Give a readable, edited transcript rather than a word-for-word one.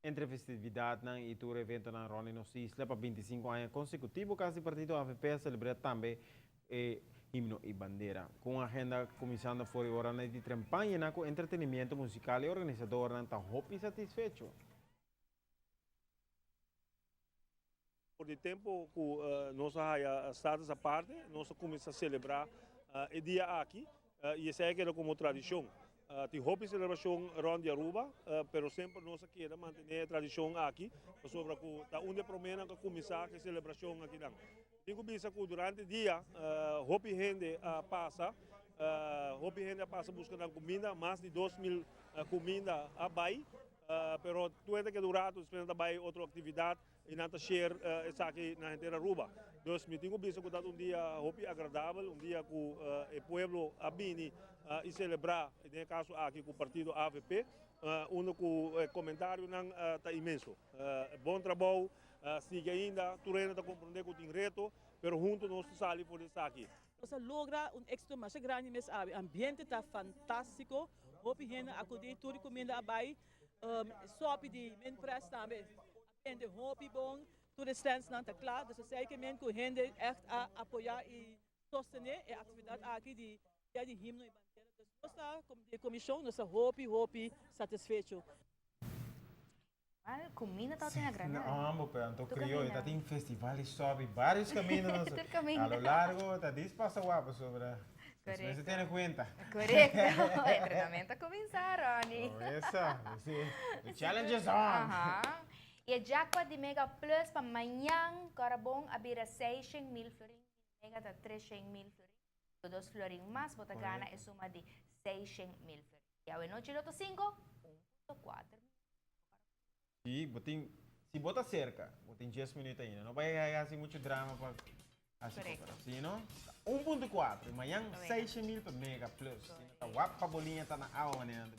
Entre festividadnan y tur eventonan rond di nos isla pa 25 aña consecutivo Cas di Partido avp a celebra tambe e himno y bandera. Cu un agenda cuminsando for di oranan di trempan yena cu entretenimiento musical e organisadornan ta hopi satisfecho. For di tempo cu nos a haya status aparte, nos a cuminsa celebra e dia aki y esey a keda como tradicion. Tin hopi celebracion rond di Aruba, pero semper nos a keda mantene e tradicion aki, pasobra cu ta un di e promenan cu a cuminsa cu e celebracion akinan. Tin cu bisa cu durante dia hopi hende a pasa, hopi hende a pasa busca nan cuminda, mas di 2000 cuminda a bay, pero tur hende a keda un rato, despues nan ta bay otro actividad. Y nan ta share esaki na henter Aruba. Dus mi tin cu bisa cu ta un dia hopi agradabel, un dia cu e pueblo a bini y celebra, den e caso aki cu partido avp, unda cu e comentarionan ta inmenso. Bon trabou, sigui ainda, tur hende ta comprende cu tin reto, pero hunto nos ta sali for di esaki. Nos a logra un éxito masha grandi mes awe. Ambiente ta fantástico, hopi hende a acudi, tur e cuminda a bay, sopi di mint press tambe. Hende hopi bon, tur e standsnan ta kla, dus esei ke men ku hende ègt a apoyá i sostené e aktividat aki di Dia di Himno i Bandera. Dus nos ta, komo di e komishon, nos ta hopi hopi satisfecho. Al kuminda ta tin agradá. No, ambo, pero anto krioyo ta tin festival di sòpi varios kaminda nos. Tur kaminda. A lo largo ta dis pasa wak pasobra nos mester tene kuenta. Korekto. Entrenamento a kuminsá, Ronnie. Oh, esa. Si. The challenge is on. Aha. I e jackpot di Mega Plus pa mañan, kòrda bon, a bira seishent mil florin. Mega ta treshent mil florin. Ku dos florin mas bo ta gana e suma di seishent mil florin. I awe nochi Loto sinku, 1.4 mil. Si bo tin, si bo ta cerca, bo tin dies minuut ainda. No bay haci mucho drama pa haci Correcto. cosas. Si no, ta 1.4 y mañan Lo 600 mil pa Mega Plus. Si no ta wak pa bo liña ta na awa manera nan ta bisa.